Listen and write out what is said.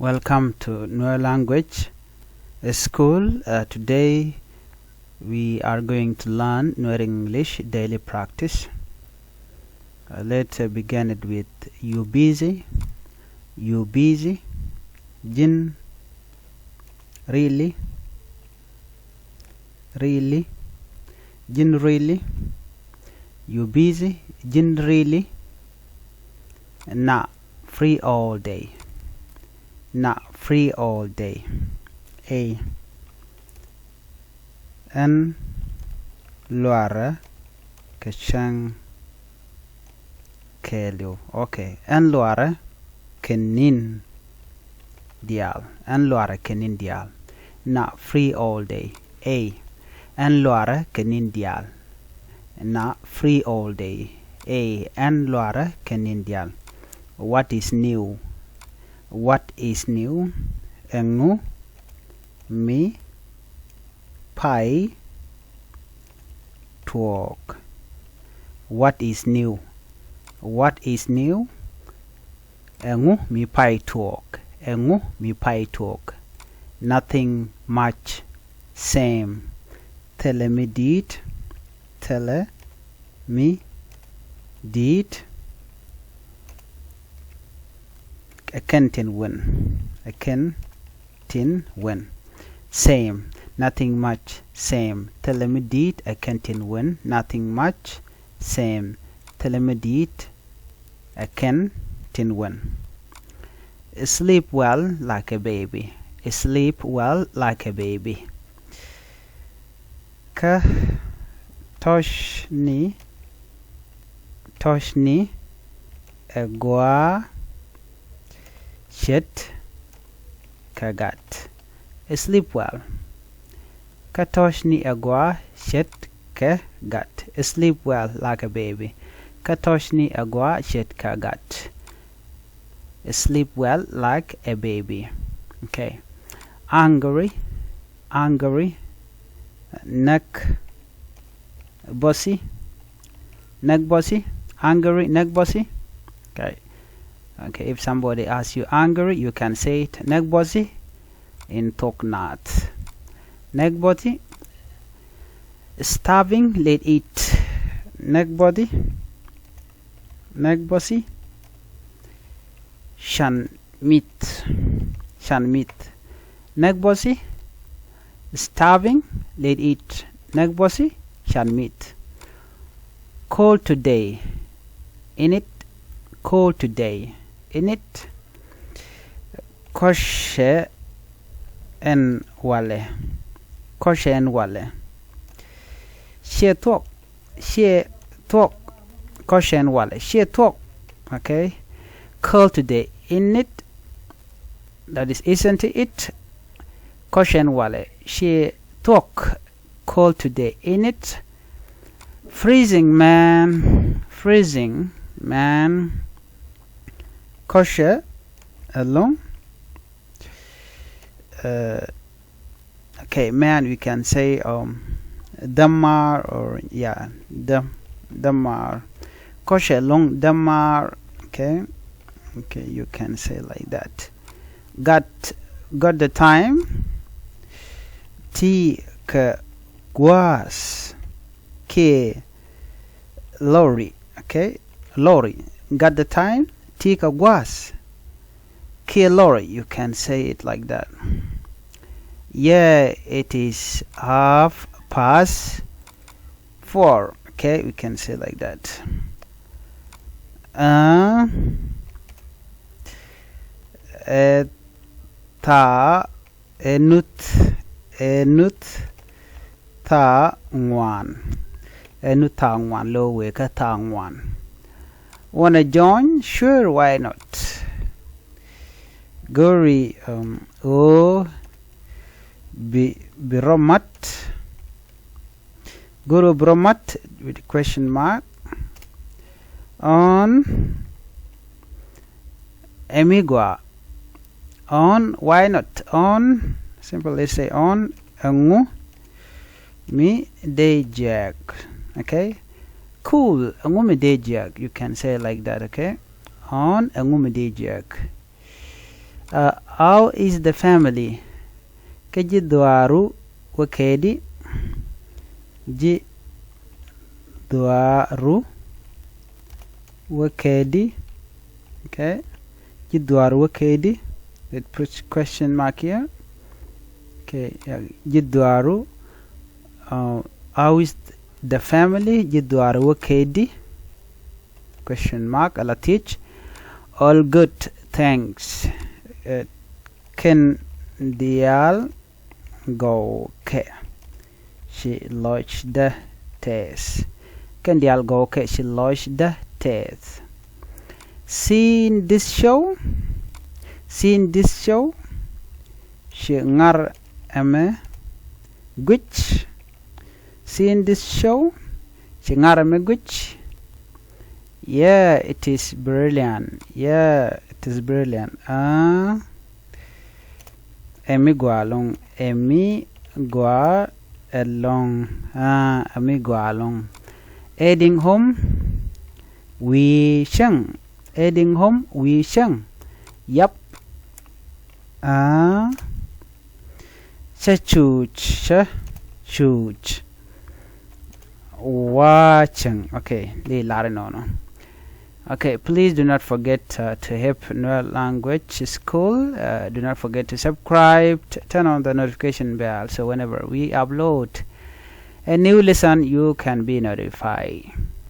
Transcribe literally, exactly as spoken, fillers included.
Welcome to Nuer Language School. Uh, today we are going to learn Nuer English daily practice. Uh, let's uh, begin it with you busy, you busy, ji̱n really, really, ji̱n really, you busy, ji̱n really, na free all day, na free all day. Ɛ, ɛn luaarɛ kɛ cäŋ kɛɛliw. Okay, ɛn luaarɛ kɛ ni̱n diaal, ɛn luaarɛ kɛ ni̱n diaal. Na free all day. Ɛ, ɛn luaarɛ kɛ ni̱n diaal. Na free all day. Ɛ, ɛn luaarɛ kɛ ni̱n diaal. What is new? What is new? Ɛŋu mi pay tuɔɔk? What is new? What is new? Ɛŋu mi pay tuɔɔk? Ɛŋu mi pay tuɔɔk? Nothing much, same. Thilɛ mi di̱i̱t, thilɛ mi di̱i̱t. Ɛ kɛn tin wän. Ɛ kɛn tin wän. Same. Nothing much. Same. Thilɛ mi di̱i̱t. Ɛ kɛn tin wän. Nothing much. Same. Thilɛ mi di̱i̱t. Ɛ kɛn tin wän. Sleep well like a baby. Sleep well like a baby. Kä tɔ̱cni, tɔ̱cni ɛ gɔaa ce̱t kɛ gat. Sleep well. Kä tɔ̱cni ɛ gɔaa ce̱t kɛ gat. Sleep well like a baby. Kä tɔ̱cni ɛ gɔaa ce̱t kɛ gat. Sleep well like a baby. Okay. Angry, angry. Näk bäthi, näk bäthi. Angry, näk bäthi. Okay. Okay, if somebody asks you angry, you can say it, näk bäthi in thok naath. Näk bäthi. Starving, let's eat. Näk bäthi. Näk bäthi. Can mi̱th. Can mi̱th. Näk bäthi. Starving, let's eat. Näk bäthi. Can mi̱th. Cold today. Init. Cold today. Init. Kɔcɛ ɛn walɛ. Kɔcɛ ɛn walɛ. Ciɛ thuɔ̱k. Ciɛ thuɔ̱k. Kɔcɛ ɛn walɛ. Ciɛ thuɔ̱k. Okay. Cold today. Init. That is, isn't it? Kɔcɛ ɛn walɛ. Ciɛ thuɔ̱k. Cold today, init? Freezing, man. Freezing, man. Kɔcɛ ɛlɔ̱ŋ. Uh, okay, man, we can say, um, dämaar or, yeah, däm, dämaar. Kɔcɛ ɛlɔ̱ŋ dämaar. Okay. Okay, you can say like that. Gat, gat the time. Ti kɛ gua̱a̱th kiɛ lorry. Okay, lorry. Gat the time. Ti kɛ gua̱a̱th kiɛ lorry. You can say it like that. Yeah, it is half past four. Okay, we can say like that. Uh, ɛ thaa, ɛ nuth, ɛ nuth thaa ŋuan. Ɛ nuth thaa ŋuan, lo̱ wëë kä thaa ŋuan. Wanna join? Sure, why not? Go̱ri, um, ɣöö bi, bi rɔ mat. Go̱ri ɣöö bi rɔ mat with question mark. On, ɛ mi gɔaa. On, why not? On, simply say on, ɛŋu mi dee jiääk. Okay? Cool, ɛŋu mi dee jiääk. You can say like that, okay? On, ɛŋu mi dee jiääk. Uh, how is the family? Kä ji̱ dhuaaru wä kɛ di̱? Ji̱ dhuaaru wä kɛ di̱? Okay. Ji̱ dhuaaru wä kɛ di̱? It puts question mark here. Okay. Yeah. Ji̱ dhuaaru. Uh, how is the family? Ji̱ dhuaaru wä kɛ di̱? Question mark. Ala thiec. All good, thanks. Uh, kɛn diaal gɔw kɛ ci lɔcdä tɛth. Kɛn diaal gɔw kɛ ci lɔcdä tɛth. Seen this show? Seen this show? Ci ŋar ɛmɛ guic? Seen this show? Ci ŋar ɛmɛ guic? Yeah, it is brilliant. Yeah, it is brilliant. Ah. Ɛ mi gɔaa ɛlɔ̱ŋ. Ɛ mi gɔaa ɛlɔ̱ŋ. Ah, ɛ mi gɔaa ɛlɔ̱ŋ. Heading home, wi̱i̱ cäŋ. Heading home, wi̱i̱ cäŋ. Yap. Ah. Cä cuuc, cä cuuc. Wa cäŋ. Okay, li lar inɔnɔ. Okay, please do not forget, uh, to help Nuer Language School. Uh, do not forget to subscribe, t-, turn on the notification bell, so whenever we upload a new lesson, you can be notified.